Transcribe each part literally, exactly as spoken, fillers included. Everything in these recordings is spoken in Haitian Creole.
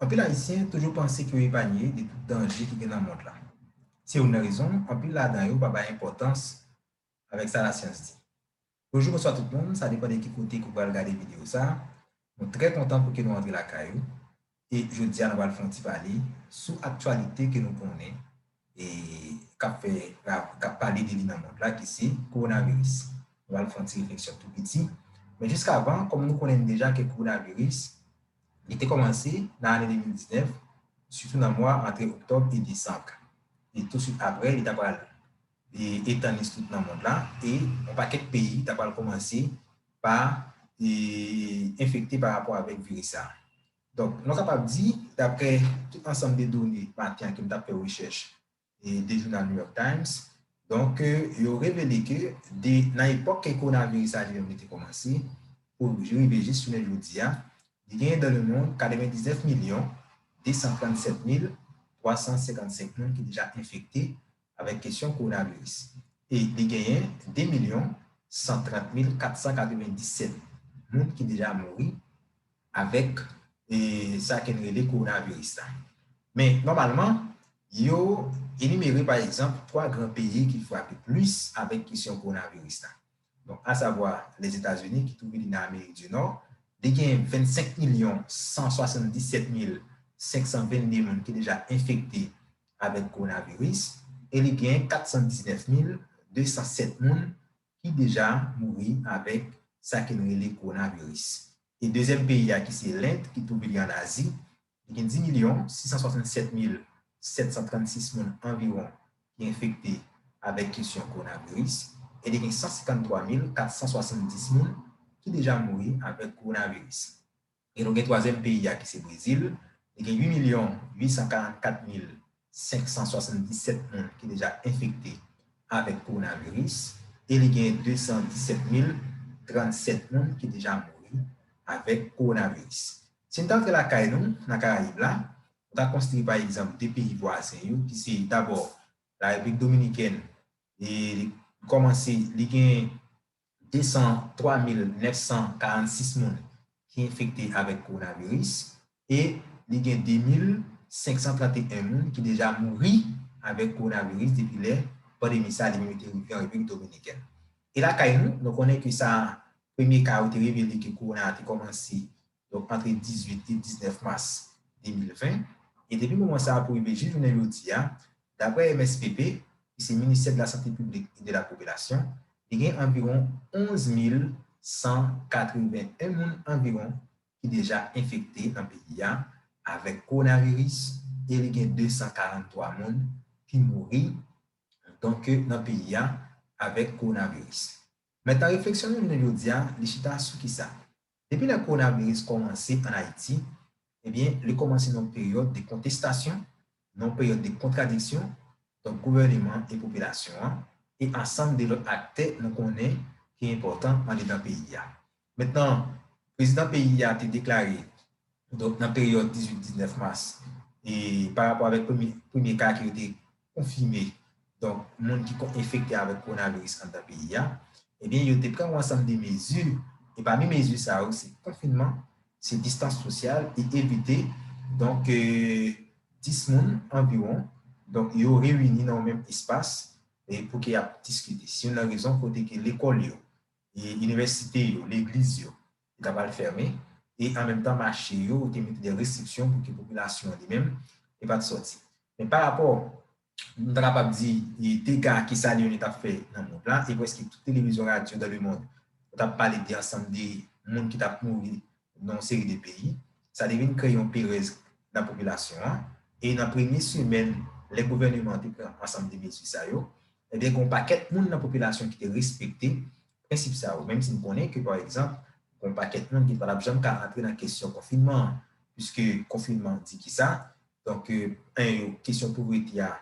Anpil Ayisyen toujou panse ke yo epanye de tout danje ki gen nan mond la. Se youn nan rezon anpil ladan yo pa bay enpòtans avèk sa lasyans di. Bonjou, bonswa tout moun, sa depann de ki kote ke w pral gade videyo sa. Nou trè kontan pou ke nou antre lakay ou. E jodi a, nou pral fè yon ti pale sou aktyalite ke nou konnen e k ap fè, k ap pale de li nan mond la, ki se kowonaviris. Nou pral fè yon ti refleksyon tou piti. Men jiskavan, kòm nou konnen deja ke kowonaviris, li te kòmanse nan ane de mil diznèf, sitou nan mwa antre oktòb e desanm. E touswit apre, li ta pral e etann li sou tout nan mond la, e yon pakèt peyi ta pral kòmanse pa e enfekte pa rapò avèk viris sa. Donk, nou kapab di, daprè tout ansanm de done maten an ke m t ap fè rechèch e de jounal New York Times, donk, e, yo revele ke de, nan epòk ke kowonaviris sa li menm li te kòmanse, pou rive jis jounen jodi a, li genyen dans le monde katrevendiznèf milyon de san trannsèt mil twa san senkannsenk moun ki deja enfekte avèk kesyon kowonaviris. E li genyen de milyon san trant mil kat san katrevendiznèf moun ki deja mouri avèk e, sa ke n rele kowonaviris la. Men, nòmalman, yo enimere, pa egzanp, twa gran peyi ki frape plis avèk kesyon kowonaviris la. Donk, asavwa, Lèzetazini, ki twouve li nan Amerik di Nò, li gen vennsenk milyon san swasanndisèt mil senk san vennde moun ki deja enfekte avèk kowonaviris, e li gen kat san diznèf mil de san sèt moun ki deja mouri avèk sa ke n rele kowonaviris. E dezyèm peyi a, ki se Lend, ki twouve li ann Azi, li gen dis milyon sis san swasannsèt mil sèt san trannsis moun anviwon ki enfekte avèk kesyon kowonaviris, e li gen san senkanntwa mil kat san swasanndis moun ki deja mouri avèk kowonaviris. E nou gen twazyèm peyi a, ki se Brezil, li gen uit milyon uit san karannkat mil senk san swasanndisèt moun ki deja enfekte avèk kowonaviris, e li gen de san disèt mil trannsèt moun ki deja mouri avèk kowonaviris. Si n ta antre lakay nou, nan Karayib la, nou ta konsidere, pa egzanp, de peyi vwazen yo, ki se dabò Larepiblik Dominikèn, e li kòmanse, li gen de san twa mil nèf san karannsis moun ki enfekte avèk kowonaviris, e li gen de mil senk san trannteyen moun ki deja mouri avèk kowonaviris depi lè pandemi sa li menm te rive an Repiblik Dominikèn. E lakay nou, nou konnen ke sa premye ka yo te revele ke kowona a te kòmanse, donk, antre dizuit e diznèf mas de mil ven. E depi moman sa a pou rive jis jounen jodi a, daprè M S P P, ki se Ministère de la Santé Publique et de la Population, li gen anviwon onz mil san katrevenyen moun anviwon ki deja enfekte nan peyi a avèk kowonaviris, e li gen de san karanntwa moun ki mouri, donk, nan peyi a avèk kowonaviris. Mentnan, refleksyon nou jounen jodi a, li chita sou kisa? Depi lè kowonaviris kòmanse ann Ayiti, ebyen, li kòmanse nan yon peryòd de kontestasyon, nan yon peryòd de kontradiksyon, ant gouvèneman e popilasyon an, e ansanm de lòt aktè nou konnen ki enpòtan andedan peyi a. Mentnan, prezidan peyi a te deklare, donk, nan peryòd dizuit diznèf mas, e pa rapò avèk premye, premye ka ke yo te konfime, donk, moun ki kon-, enfekte avèk kowonaviris anndan peyi a, ebyen, yo te pran yon ansanm de mezi, e pami mezi sa yo, se konfinman, se distans sosyal, e evite, donk, e, dis moun anviwon, donk, yo reyini nan yon menm espas, e pou ke y ap diskite. Se youn nan rezon kote ke lekòl yo, e inivèsite yo, legliz yo, te ta pral fèmen, e an menm tan mache yo, yo te mete de restriksyon pou ke popilasyon an li menm, li pa t sòti. Men pa rapò, nou ta kapab di, e dega ke Salyonè t ap fè nan mond la, e prèske tout televizyon, radyo dans le monde, yo t ap pale de ansanm de moun ki t ap mouri nan yon seri de peyi, sa te vin kreye yon perèz nan popilasyon an, e nan premye semèn, lè gouvèneman an te pran ansanm de mezi sa yo, ebyen, gen yon pakèt moun nan popilasyon ki te respekte prensip sa yo, menm si n konnen ke, pa egzanp, gen yon pakèt moun ki pa t ap janm ka antre nan kesyon konfinman an, piske konfinman an di kisa? Donk, e, en, yo, kesyon povrete a,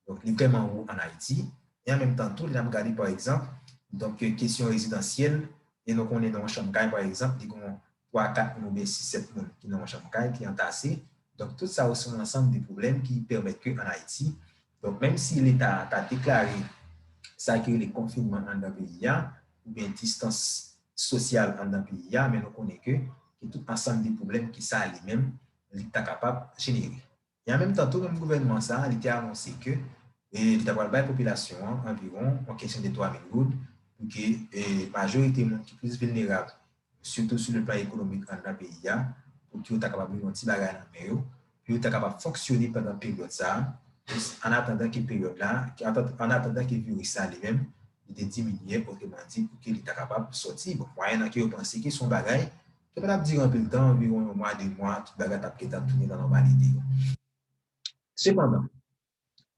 donk, li vrèman wo ann Ayiti. E an menm tan tou, lè n ap gade, pa egzanp, donk, e, kesyon rezidansyèl, e nou konnen nan yon chanm kay, pa egzap, li gen twa, kat moun oubyen sis, sèt moun ki nan yon chanm kay, ki antase. Donk, tout sa yo se yon ansanm de pwoblèm ki pèmèt ke ann Ayiti, donk, menm si Leta a ta deklare sa ki rele konfinman anndan peyi a, oubyen distans sosyal anndan peyi a, men nou konnen ke, ke tout ansanm de pwoblèm ke sa li menm, li ta kapab jenere. E an menm tan tou, menm gouvènman sa a, li te anonse ke e, li ta pral bay popilasyon an anviwon yon kesyon de twa mil goud pou ke e, majorite moun ki plis vilnerab, sitou sou le plan ekonomik anndan peyi a, pou ke yo ta kapab gen yon ti bagay nan men yo, pou yo ta kapab fonksyone pandan peryòd sa a, an atandan ke peryòd la, an atandan ke viris sa li menm, li te diminye, otreman di, pou ke li ta kapab sòti. Bon, mwayennan ke yo panse ke se yon bagay ki pa t ap dire anpil tan, anviwon yon mwa, de mwa, tout bagay t ap gentan tounen nan nòmalite yo. Sepandan,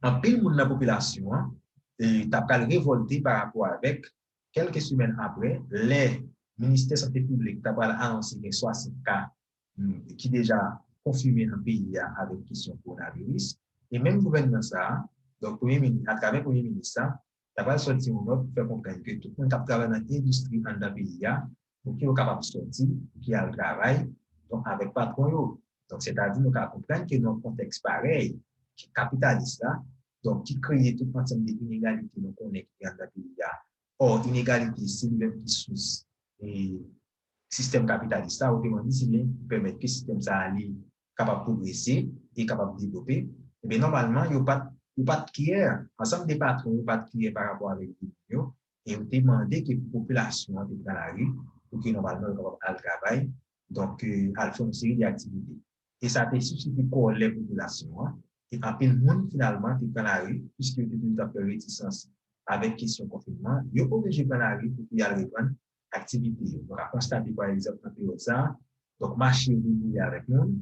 anpil moun nan popilasyon an e, ta pral revòlte pa rapò avèk kèlke semèn apre, lè Ministè Sante Piblik ta pral anonse gen swasant ka ki deja konfime nan peyi a avèk kesyon kowonaviris. E menm gouvènman sa a, donk premye minis, atravè premye minis la, ta pral sòti yon nòt pou fè konprann ke tout moun k ap travay nan endistri anndan peyi a, pou ke yo kapab sòti, pou ke al travay, donk avèk patwon yo. Donk, sètadi nou ka konprann ke nan yon kontèks parèy, ki kapitalis la, donk ki kreye tout ansanm de inegalite nou konnen ki anndan peyi a, Ò, inegalite, se li menm ki sous e, sistèm kapitalis la, otreman di, se li menm ki pèmèt ke sistèm sa a li kapab pwogrese e kapab devlope. Ebyen, nòmalman, yo pa t, yo pa t kyè, ansanm de patwon yo pa t kyè pa rapò avèk vi moun yo, e yo te mande ke popilasyon an te pran lari pou ke nòmalman yo kapab al travay, donk, e, al fè yon seri de aktivite. E sa te sisite kòlè popilasyon an, e anpil moun finalman te pran lari, piske yo te toujou t ap fè retisans avèk kesyon konfinman, yo oblije pran lari pou pou y al reprann aktivite yo. Nou ka konstate, pa egzanp, nan peryòd sa a, donk, mache yo te bouyi avèk moun,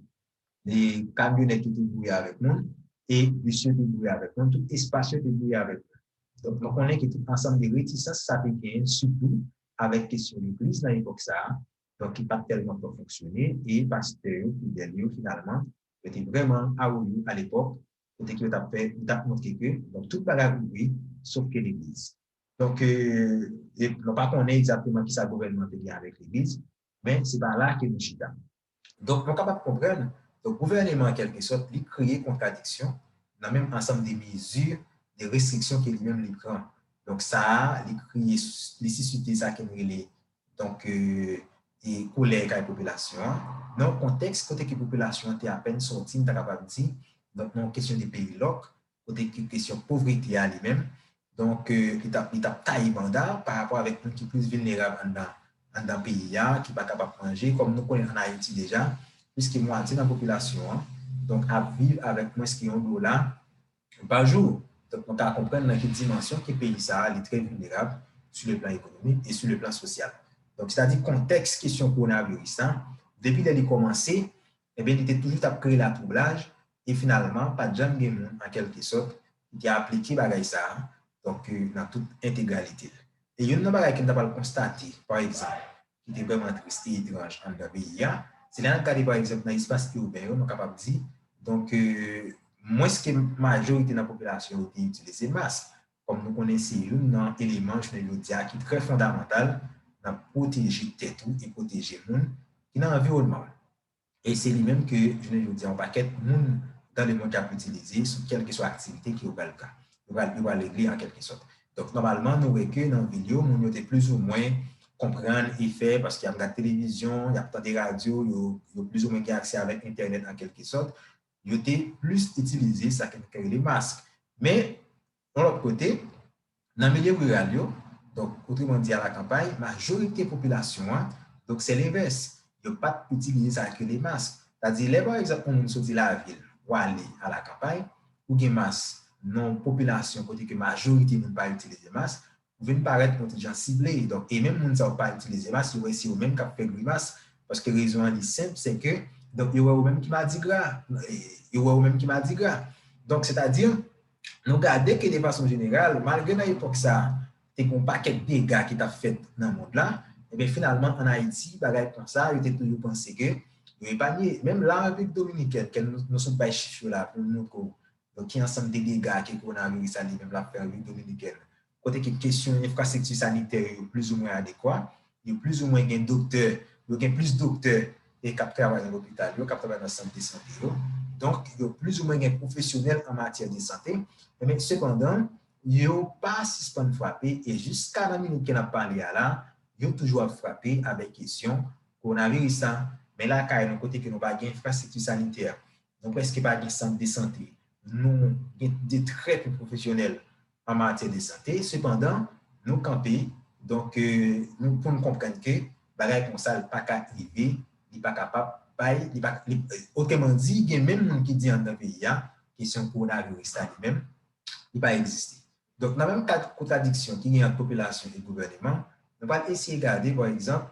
e kamyonèt yo te bouyi avèk moun, e bis yo te bouyi avèk moun, tout espas yo te bouyi avèk moun. Donk, nou konnen ke tout ansanm de retisans sa te genyen, sitou avèk kesyon legliz nan epòk sa a, donk ki pa t tèlman fè fonksyone, e pastè yo, fidèl yo, finalman, yo te vrèman awoyo alepòk, kote ke yo t ap fè, yo t ap montre ke, donk, tout bagay ouvri, sof ke legliz. Donk, e, e nou pa konnen egzakteman kisa gouvènman an te gen avèk legliz, men se pa la ke nou chita. Donk, nou kapab konprann, donk, gouvènman, an kèlke sòt, li kreye kontradiksyon nan menm ansanm de mezi, de restriksyon ke li menm li pran. Donk, sa a, li kreye, li sisite sa ke n rele, donk, e, e kolè kay popilasyon an, nan yon kontèks kote ke popilasyon an te apèn sòti, m ta kapab di, donk, nan yon kesyon de peyi lòk, kote ke kesyon povrete a li menm, donk, e, li t ap, li t ap taye banda pa rapò avèk moun ki plis vilnerab anndan, anndan peyi a, ki pa kapab manje, kòm nou konnen ann Ayiti deja, plis ke mwatye nan popilasyon an, donk, ap viv avèk mwens ke yon dola pa jou. Donk, nou ka konprann nan ki dimansyon ke peyi sa a, li trè vilnerab sou le plan ekonomik e sou le plan sosyal. Donk, sètadi kontèks kesyon kowonaviris la, depi lè li kòmanse, ebyen, li te toujou t ap kreye latwoublaj, e finalman, pa t janm gen moun, an kèlke sòt, ki te aplike bagay sa a, donk, e, nan tout entegralite l. E youn nan bagay ke n ta pral konstate, pa egzanp, ki te vrèman tris e etranj anndan peyi a, se lè n ap gade, pa egzanp, nan espas iben yo, nou kapab di, donk, e, mwens ke majorite nan popilasyon yo te itilize mask, kòm nou konnen se youn nan eleman, jounen jodi a, ki trè fondamantal nan pwoteje tèt ou e pwoteje moun ki nan anviwònman w. E se li menm ke, jounen jodi a, yon pakèt moun dans le monde ap itilize sou kèlkeswa aktivite ke yo pral ka, yo pral, yo pral regle an kèlke sòt. Donk, nòmalman, nou wè ke nan vil yo, moun yo te plizoumwen konprann e fè, paske y ap gade televizyon, y ap tande radyo, yo, yo plizoumwen gen aksè avèk entènèt an kèlke sòt, yo te plis itilize sa ke nou ka rele mask. Men, yon lòt kote, nan milye riral yo, donk, otreman di, alakanpay, majorite popilasyon an, donk, se lenvès, yo pa t itilize sa k rele mask. Sètadi, lè, pa egzanp, yon moun soti lavil, w ale alakanpay, ou gen mask nan yon popilasyon kote ke majorite moun pa itilize mask, ou vin parèt yon ti jan sible. Donk, e menm moun sa yo pa itilize mask, yo wè se yo menm k ap fè grimas, paske rezon an li senp, se ke, donk, yo wè ou menm ki madigra, e, yo wè ou menm ki madigra. Donk, sètadi, nou gade ke de fason jeneral, malgre nan epòk sa a, te gen yon pakèt dega ki t ap fèt nan mond la, ebyen, finalman, ann Ayiti, bagay konsa, yo te toujou panse ke yo epanye. Menm la, Repiblik Dominikèn, ke nou, nou sot bay chif yo la pou nou montre w, donk, ki ansanm de dega ke kowonaviris la li menm l ap fè Repiblik Dominikèn, kote ke kesyon enfrastrikti sanitè yo plizoumwen adekwa, yo plizoumwen gen doktè, yo gen plis doktè e k ap travay nan lopital yo, k ap travay nan sant de sante yo. Donk, yo plizoumwen gen pwofesyonèl an matyè de sante. Men, sepandan, yo pa sispann frape e jiska nan minit ke n ap pale a la, yo toujou ap frape avèk kesyon kowonaviris la. Men lakay nou, kote ke nou pa gen enfrastrikti sanitè, nou prèske pa gen sant de sante, nou gen de trè pe pwofesyonèl an matyè de sante. Sepandan, nou kanpe, donk, euh, nou, pou nou konprann ke bagay konsa, li pa ka rive, li pa kapab bay, li pa, li, otreman di, gen menm moun ki di anndan peyi a, kesyon kowonaviris la li menm, li pa egziste. Donk, nan menm kad kontradiksyon ki gen ant popilasyon e gouvèneman, nou pral eseye gade, pa egzanp,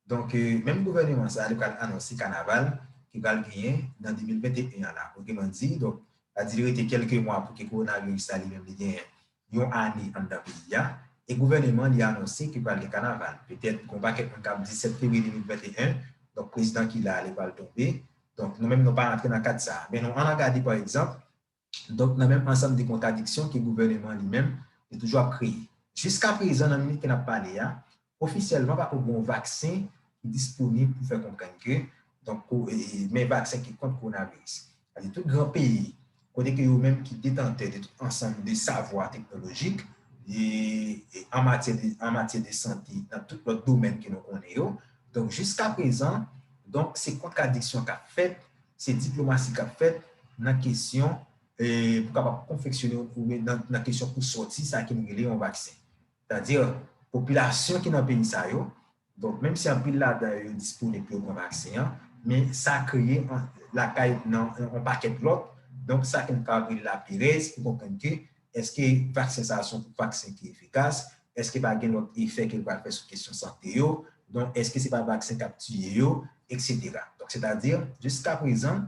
donk, euh, menm gouvèneman sa a, li pral anonse kanaval ki pral genyen nan de mil venteyen an la. Otreman di, donk, sa di li rete kèlke mwa pou ke kowonaviris la li menm li genyen yon ane anndan peyi a, e gouvèneman li anonse ke pral gen kanaval. Petèt, gon pakèt moun k ap di sèt fevriye de mil venteyen, donk prezidan ki la a, li pral tonbe. Donk, nou menm nou pa rantre nan kad sa a. Men nou ann gade, pa egzanp, donk, nan menm ansanm de kontradiksyon ke gouvèneman li menm, li toujou ap kreye. Jiska prezan, nan minit ke n ap pale a, ofisyèlman, pako gen yon vaksen ki disponib pou fè konprann ke, donk, ko-, e, e, men vaksen ki kont kowonaviris. Sa di tout gran peyi, kote ke yo menm ki detantè de tout ansanm de savwa teknolojik, e, e, an matyè de, an matyè de sante, nan tout lòt domèn ke nou konnen yo. Donk, jiska prezan, donk, se kontradiksyon k ap fèt, se diplomasi k ap fèt nan kesyon, e, pou kapab konfeksyone oubyen nan, nan kesyon pou sòti sa ke nou rele yon vaksen. Sètadi, popilasyon ki nan peyi sa yo, donk, menm si anpil ladan yo disponib pou yo pran vaksen an, men sa kreye an, lakay nan yon pakèt lòt. Donk, sa ke nou ka rele laperèz pou konprann ke èske vaksen sa a se yon vaksen ki efikas, èske pa gen lòt efè ke l pral fè sou kesyon sante yo, donk, èske se pa vaksen k ap tiye yo, etsetera. Donk, sètadi, jiska prezan,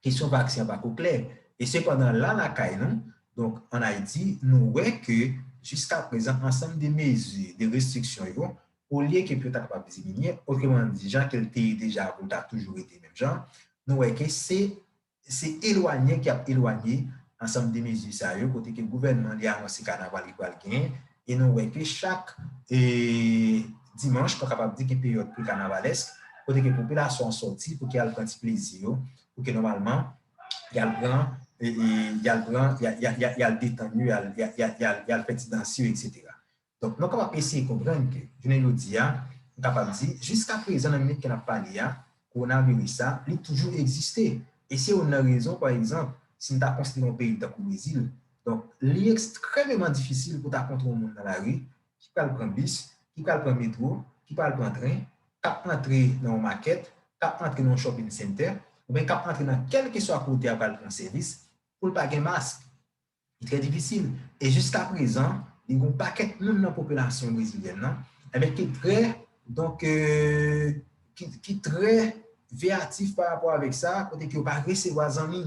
kesyon vaksen an pako klè. E sepandan, la lakay nou, donk, ann Ayiti, nou wè ke jiska prezan, ansanm de mezi, de restriksyon yo, olye ke pou yo ta kapab diminye, otreman di, jan ke l te ye deja pou l ta toujou rete menm jan, nou wè ke se, se elwanye ki ap elwanye ansanm de mezi sa yo, kote ke gouvènman li anonse kanaval ki pral genyen, e nou wè ke chak, e, dimanch, nou kapab di ke peryòd pre-kanavalèsk, kote ke popilasyon an sòti pou ke al pran ti plezi yo, pou ke nòmalman, y al pran, e, e, y al pran, y a, y a, y a, y al detann yo, y al, y a, y a, y al, y al fè ti dans yo, etsetera. Donk, nou kapab eseye konprann ke, jounen jodi a, nou kapab di, jiska prezan, nan minit ke n ap pale a, kowonaviris sa, li toujou egziste. E se youn nan rezon, pa egzanp, si n ta konsidere yon peyi tankou Brezil, donk, li ekstrèmeman difisil pou ta kontre yon moun nan lari, ki pral pran bis, ki pral pran metwo, ki pral pran tren, k ap antre nan yon makèt, k ap antre nan yon shopping center, oubyen k ap antre nan kèlkeswa kote a pral pran sèvis, pou l pa gen mask. Li trè difisil. E jiska prezan, li gen yon pakèt moun nan popilasyon brezilyèn nan, enben, ki trè, donk, euh, ki, ki trè veyatif pa rapò avèk sa, kote ke yo pa resevwa zanmi.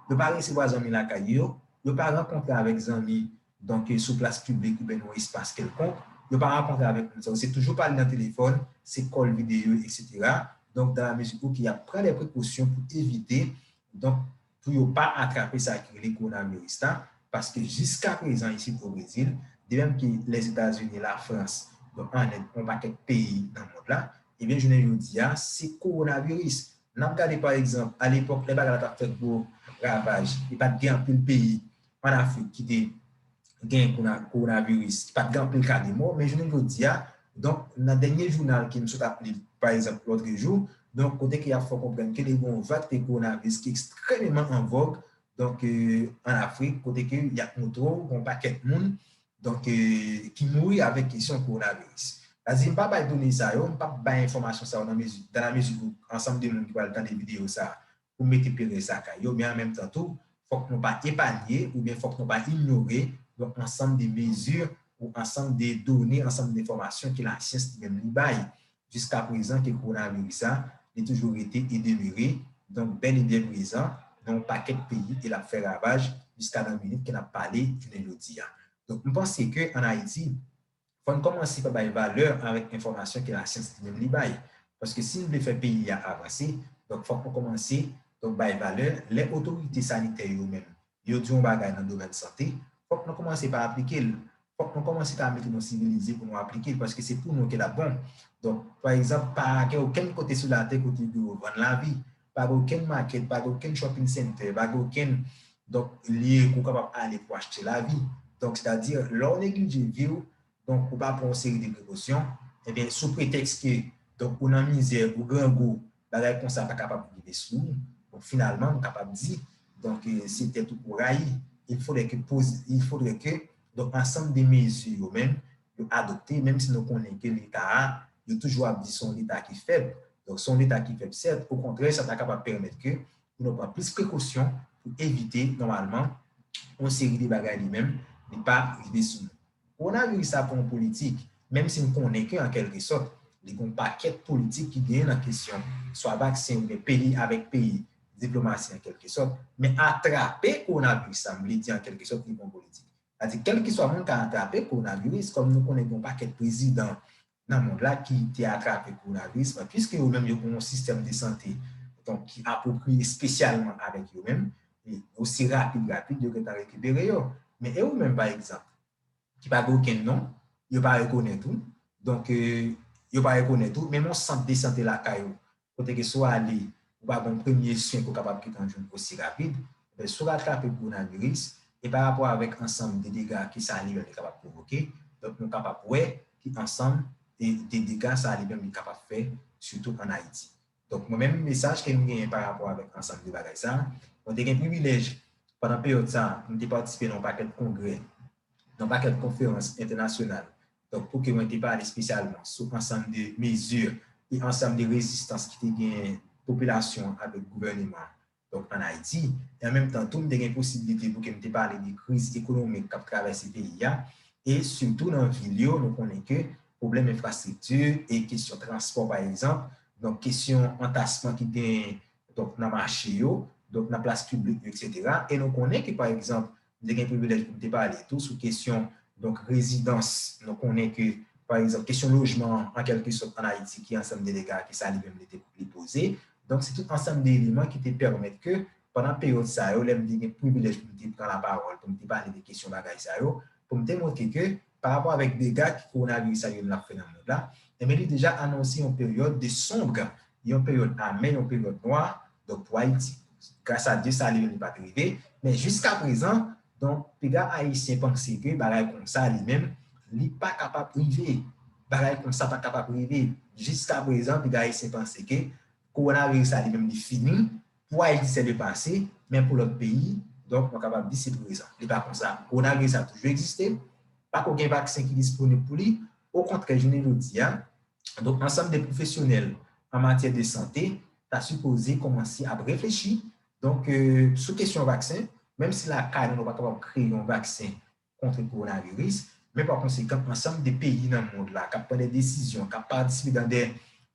Yo pa resevwa zanmi lakay yo, yo pa rankontre avèk zanmi, donk, euh, sou plas piblik oubyen nan yon espas kèlkonk. Yo pa rankontre avèk moun sa yo. Se toujou pale nan telefòn, se call videyo, etsetera. Donk, dans la mesure où y ap pran de prekosyon pou evite, donk, pou yo pa atrape sa ki rele kowonaviris la, paske jiska prezan isit o Brezil, de menm ke Lèzetazini, Lafrans, donk an End, yon pakèt peyi nan mond la, ebyen, jounen jodi a, se kowonaviris. N ap gade, pa egzanp, alepòk, lè bagay la t ap fè gwo ravaj, e pa t gen anpil peyi an Afrik ki te gen kowona-, kowonaviris, ki pa t gen anpil ka de mò, men jounen jodi a, donk, nan dènye jounal ke m sot ap li, pa egzanp, lòtrejou, donk, kote ke y ap fè w konprann ke li gen yon vag de kowonaviris ki ekstrèmeman an vòg, donk, euh, an Afrik, kote ke y ap montre w yon pakèt moun, donk, euh, ki mouri avèk kesyon kowonaviris. Sa di, m pa bay done sa yo, m p ap bay enfòmasyon sa yo nan mezi, dans la mesure où ansanm de moun ki pral tande videyo sa a, pou mete perèz lakay yo, men an menm tan tou, fòk nou pa epanye oubyen fòk nou pa inyore yon ansanm de mezi ou ansanm de done, ansanm de enfòmasyon ke lasyans li menm li bay. Jiska prezan ke kowonaviris la, li toujou rete e demere, donk, bèl e byen prezan nan yon pakèt peyi e l ap fè ravaj jiska nan minit ke n ap pale jounen jodi a. Donk, m panse ke ann Ayiti, fò n kòmanse pa bay valè avèk enfòmasyon ke lasyans li menm li bay. Paske si n vle fè peyi a avanse, donk fòk nou kòmanse, donk, bay valè lè otorite sanitè yo menm, yo di yon bagay nan domèn sante, fòk nou kòmanse pa aplike l. Fòk nou kòmanse pa mete nou sivilize pou nou aplike l, paske se pou nou ke l ap bon. Donk, pa egzanp, pa gen okenn kote sou latè kote yo vann lavi. Pa gen okenn makèt, pa gen okenn shopping center, pa gen okenn, donk, lye ke w kapab ale pou achte lavi. Donk, sètadi, lè w neglije vi w, donk, ou pa pran yon seri de prekosyon, ebyen, sou pretèks ke, donk, ou nan mizè, ou grangou, bagay konsa pa kapab rive sou ou. Bon, finalman, m kapab di, donk, eh, se tèt ou pou rayi. Il faudrait que, il faudrait que, donk, ansanm de mezi yo menm, yo adopte, menm si nou konnen ke Leta a, yo toujou ap di se yon Leta ki fèb. Donk, se yon Leta ki fèb, sèt, okontrè, sa ta kapab pèmèt ke pou nou pran plis prekosyon pou evite, nòmalman, yon seri de bagay li menm, li pa rive sou nou. Kowonaviris sa pa yon politik, menm si m konnen ke, an kèlkesòt, li gen yon pakèt politik ki genyen nan kesyon swa vaksen oubyen peyi avèk peyi, diplomasi an kèlkesòt, men atrape kowonaviris sa, m vle di an kèlkesòt, li pa yon politik. Sa di, kèlkeswa moun ka atrape kowonaviris, kòm nou konnen gen yon pakèt prezidan nan mond la ki te atrape kowonaviris, men piske yo menm yo gen yon sistèm de sante donk, ki apwopriye espesyalman avèk yo menm, e osi rapid, rapid, yo gentan rekipere yo. Men e ou menm, pa egzanp, ki pa gen okenn non, yo pa rekonèt ou, donk, eh, yo pa rekonèt ou, menm yon sant de sante lakay ou, kote ke si w ale, ou pa gen premye swen ke w kapab gentan jwenn osi rapid, men si w atrape kowonaviris, e pa rapò avèk ansanm de dega ke sa li menm li kapab pwovoke, donk, nou kapab wè ki ansanm de, de dega sa li menm li kapab fè, sitou ann Ayiti. Donk, mwen menm, mesaj ke m genyen pa rapò avèk ansanm de bagay sa, mwen te gen privilèj, pandan peryòd sa, m te patisipe nan yon pakèt kongrè, nan yon pakèt konferans entènasyonal. Donk, pou ke mwen te pale espesyalman sou ansanm de mezi e ansanm de rezistans ki te gen popilasyon avèk gouvèneman an, donk, ann Ayiti. E an menm tan tou, m te gen posiblite pou ke m te pale de kriz ekonomik k ap travèse peyi a. E sitou nan vil yo, nou konnen ke pwoblèm enfrastrikti e kesyon transpò, pa egzanp, donk, kesyon antasman ki gen, donk, nan mache yo, donk, nan plas piblik yo, etsetera. E nou konnen ke, pa egzanp, m te gen privilèj pou m te pale tou sou kesyon, donk, rezidans. Nou konnen ke, pa egzanp, kesyon lojman an, an kèlkesòt, ann Ayiti, ki ansanm de dega ke sa li menm li te, li poze. Donk, se tout ansanm de eleman ki te pèmèt ke, pandan peryòd sa yo, lè m te gen privilèj pou m te pran lapawòl, pou m te pale de kesyon bagay sa yo, pou m te montre ke, pa rapò avèk dega ke kowonaviris sa yo ap fè nan mond la, enben, li deja anonse yon peryòd de sonb, yon peryòd amè, yon peryòd nwa, donk, pou Ayiti. Gras a Dye, sa li menm li pa t rive, men jiskaprezan, donk, piga Ayisyen panse ke bagay konsa li menm, li pa kapab rive. Bagay konsa pa kapab rive. Jiskaprezan, piga Ayisyen panse ke kowonaviris sa li menm li fini, pou Ayiti se le pase, men pou lòt peyi, donk, nou kapab di se prezan. Li pa konsa. Kowonaviris sa toujou egziste, pako gen vaksen ki disponib pou li, okontrè, jounen jodi a, donk, ansanm de pwofesyonèl an matyè de sante ta sipoze kòmanse ap reflechi, donk, eh, sou kesyon vaksen, menm si lakay nou, nou pa kapab kreye yon vaksen kont kowonaviris, men pa konsekan, ansanm de peyi nan mond la k ap pran de desizyon, k ap patisipe dan de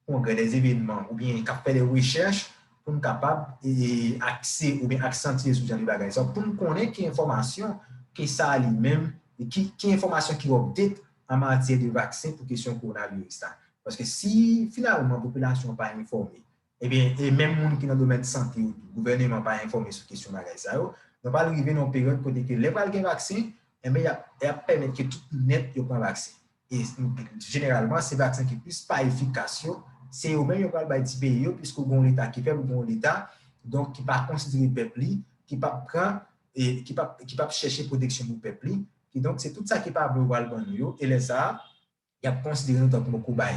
kongrè, de evènman, oubyen k ap fè de rechèch pou n kapab, eh, akse oubyen aksantye sou jan de bagay sa, pou n konnen ki enfòmasyon ke sa li menm, ki, ki enfòmasyon ki update an matyè de vaksen pou kesyon kowonaviris la. Paske si finalman popilasyon an pa enfòme, ebyen, e menm moun ki nan domèn sante yo tou, gouvèneman pa enfòme sou kesyon bagay sa yo, nou pral rive nan yon peryòd kote ke lè pral gen vaksen, enben, y ap, y ap pèmèt ke tout nèt yo pran vaksen. E jeneralman, se vaksen ki plis pa efikas yo, se yo menm yo pral bay ti peyi yo, piske ou gen yon Leta ki fèb, ou gen yon Leta, donk, ki pa konsidere pèp li, ki p ap pran, e ki p ap, ki p ap chèche pwoteksyon pou pèp li. Kidonk, se tout sa ke pa vle yo pral ban nou yo, e lè sa a, y ap konsidere nou tankou yon kobay.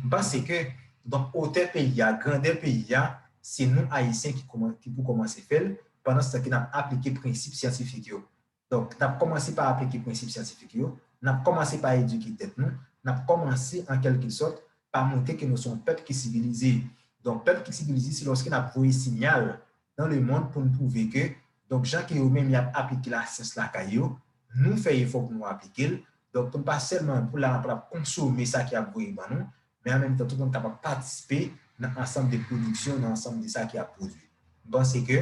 M panse ke, donk, otè peyi a, grandè peyi a, se nou Ayisyen ki kòman-, ki pou kòmanse fè l, pandan se tan ke n ap aplike prensip syantifik yo. Donk, n ap kòmanse pa aplike prensip syantifik yo, n ap kòmanse pa edike tèt nou, n ap kòmanse, an kèlkesòt, pa montre ke nou se yon pèp ki sivilize. Donk, pèp ki sivilize, se lòske n ap voye siyal nan lemonn pou n pwouve ke, donk, jan ke yo menm y ap aplike lasyans lakay yo, nou fè efò pou nou aplike l. Donk, pou n pa sèlman, pou la, pou n ap konsome sa ki ap voye ban nou, men an menm tan tou pou n kapab patisipe nan ansanm de pwodiksyon, nan ansanm de sa ki ap pwodui. M panse ke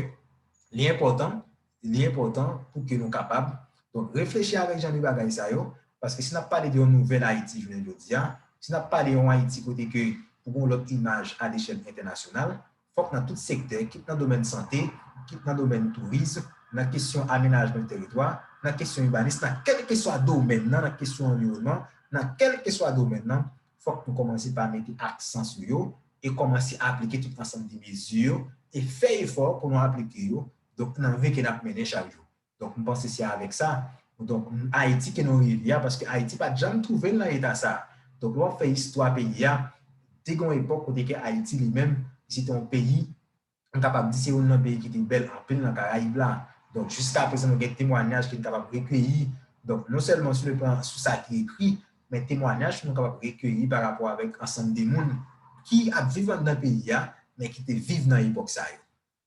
li enpòtan, li enpòtan pou ke nou kapab, donk, reflechi avèk jan de bagay sa yo, paske si n ap pale de yon nouvèl Ayiti jounen jodi a, si n ap pale yon Ayiti kote ke pou gen yon lòt imaj a lechèl entènasyonal, fòk nan tout sektè, kit nan domèn sante, kit nan domèn tourizm, nan kesyon amenajman teritwa, nan kesyon ibanis, nan kèlkeswa domèn nan, nan kesyon anviwònman, nan kèlkeswa domèn nan, fòk nou kòmanse pa mete aksan sou yo e kòmanse aplike tout ansanm de mezi yo e fè efò pou nou aplike yo, donk, nan vi ke n ap mennen chak jou. Donk, m panse se avèk sa. Donk, Ayiti ke nou rive a, paske Ayiti pa t janm twouve l nan eta sa. Donk, lè w ap fè istwa peyi a, te gen yon epòk kote ke Ayiti li menm, se te yon peyi, m kapab di se youn nan peyi ki te bèl anpil nan Karayib la. Donk, jiska prezan, nou gen temwanyaj ki n kapab rekeyi. Donk, non sèlman sou le plan, sou sa ki ekri, men temwanyaj nou kapab rekeyi pa rapò avèk ansanm de moun ki ap viv anndan peyi a, men ki te viv nan epòk sa yo.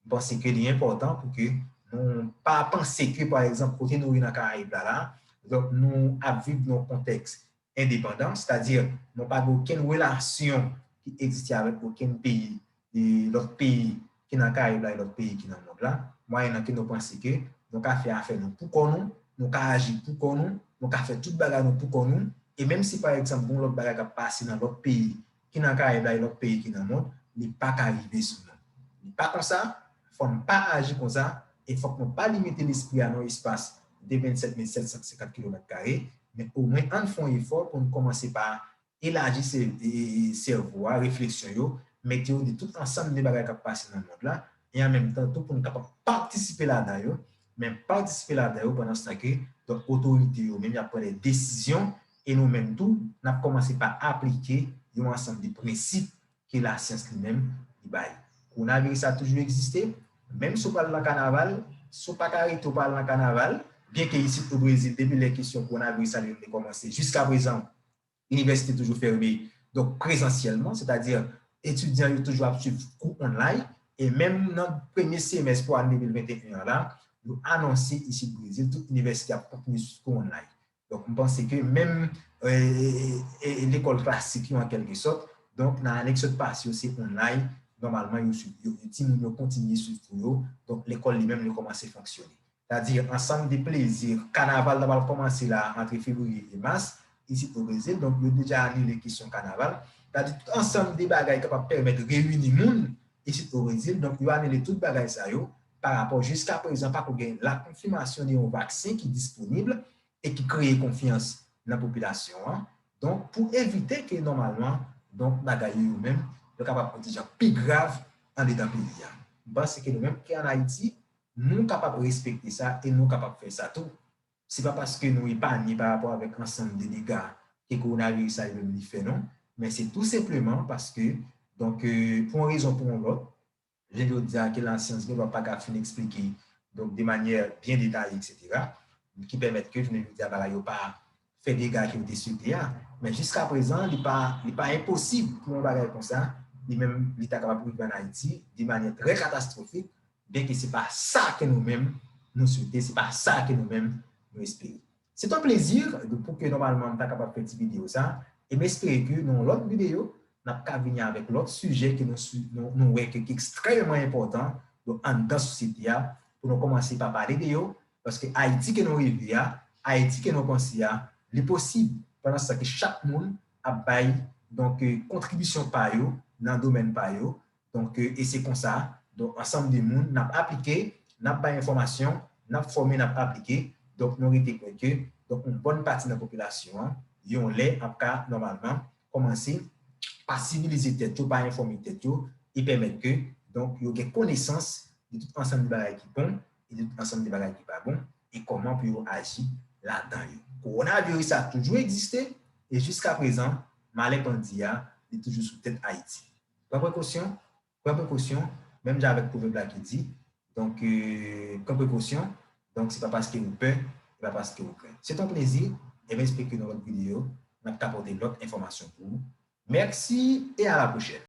M panse ke li enpòtan pou ke nou pa panse ke, pa egzanp, kote nou ye nan Karayib la, la, donk, nou ap viv nan yon kontèks endepandan, sètadi nou pa gen okenn relasyon ki egziste avèk okenn peyi, e lòt peyi ki nan Karayib la, e lòt peyi ki nan mond la, mwayennan ke nou panse ke nou ka fè afè nou pou kò nou, nou ka aji pou kò nou, nou ka fè tout bagay nou pou kò nou, e menm si, pa egzanp, gen yon lòt bagay k ap pase nan lòt peyi ki nan Karayib la, e lòt peyi ki nan mond, li pa ka rive sou nou. Li pa konsa, fò n pa aji konsa, e fòk nou pa limite lespri a nan yon espas de vennsèt mil sèt san senkant kilomèt kare, men omwen ann fè yon efò pou n kòmanse pa elaji sè-, e, e, sèvo a, refleksyon yo, mete yo de tout ansanm de bagay k ap pase nan mond la, e an menm tan tou pou n kapab patisipe ladan yo, men patisipe ladan yo pandan se tan ke, donk, otorite yo menm y ap pran de desizyon, e nou menm tou, n ap kòmanse pa aplike yon ansanm de prensip ke lasyans li menm li bay. Kowonaviris la toujou egziste, menm si w pral nan kanaval, si w pa ka rete w pral nan kanaval, byenke isit o Brezil, depi lè kesyon kowonaviris la li menm li kòmanse, jiska prezan, inivèsite toujou fèmen, donk prezansyèlman, sètadi etidyan yo toujou ap swiv kou online, e menm nan premye semès pou ane de mil venteyen an la, yo anonse isit Brezil, tout inivèsite ap kontinye swiv kou online. Donk, m panse ke menm, e, e, e, lekòl klasik yo, an kèlke sòt, donk, nan ane ki sot pase yo, se online, nòmalman, yo swiv, yo, yo, timoun yo kontinye swiv kou yo, donk, lekòl li menm, li kòmanse fonksyone. Sètadi, ansanm de plezi, kanaval la pral kòmanse la, antre fevriye e mas, isit o Brezil, donk, yo deja anile kesyon kanaval. Sètadi, tout ansanm de bagay kapab pèmèt reyini moun isit o Brezil, donk, yo anile tout bagay sa yo, pa rapò, jiska prezan, pako gen lakonfimasyon de yon vaksen ki disponib, e ki kreye konfyans nan popilasyon an. Donk, pou evite ke nòmalman, donk, bagay yo, yo menm, yo kapab pran ti jan pi grav andedan peyi a. M panse ke nou menm ki ann Ayiti, nou kapab respekte sa e nou kapab fè sa tou. Se pa paske nou epanye pa rapò avèk ansanm de dega ke kowonaviris la li menm li fè, non, men se tou senpleman paske, donk, e, pou yon rezon pou yon lòt, jounen jodi a ke lasyans gen dwa pa ka fin eksplike, donk, de manyè byen detaye, etsetera, ki pèmèt ke jounen jodi a bagay yo pa fè dega ke yo te swete a. Men jiska prezan, li pa, li pa enposib pou yon bagay konsa, li menm, li ta kapab rive ann Ayiti de manyè trè katastwofik, byenke se pa sa ke nou menm nou swete, se pa sa ke nou menm nou espere. Se yon plezi pou ke nòmalman m ta kapab fè ti videyo sa, e m espere ke nan yon lòt videyo, n ap ka vini avèk lòt sijè ke nou, nou, nou wè ke, ki ekstrèmman enpòtan, donk, anndan sosyete a, pou nou kòmanse pa pale de yo, paske Ayiti ke nou reve a, Ayiti ke nou panse a, li posib, pandan se tan ke chak moun ap bay, donk, e, kontribisyon pa yo nan domèn pa yo. Donk, e, e se konsa, donk, ansanm de moun, n ap aplike, n ap bay enfòmasyon, n ap fòme, n ap aplike. Donk, nou rete kwè ke, donk, yon bòn pati nan popilasyon an, yon lè, ap ka, nòmalman, kòmanse pa sivilize tèt yo, pa enfòme tèt yo, e pèmèt ke, donk, yo gen konesans de tout ansanm de bagay ki bon, e de tout ansanm de bagay ki pa bon, e kòman pou yo aji ladan yo. Kowonaviris la toujou egziste, e jiska prezan, malè pandi a, li toujou sou tèt Ayiti. Pran prekosyon, pran prekosyon, menm jan avèk pwovèb la ki di, donk, e, pran prekosyon, donk, se pa paske ou pè, se pa paske ou krent. Se yon plezi, e m espere ke nan lòt videyo, n ap ka pote lòt enfòmasyon pou ou. Mèsi e a la pwochèn.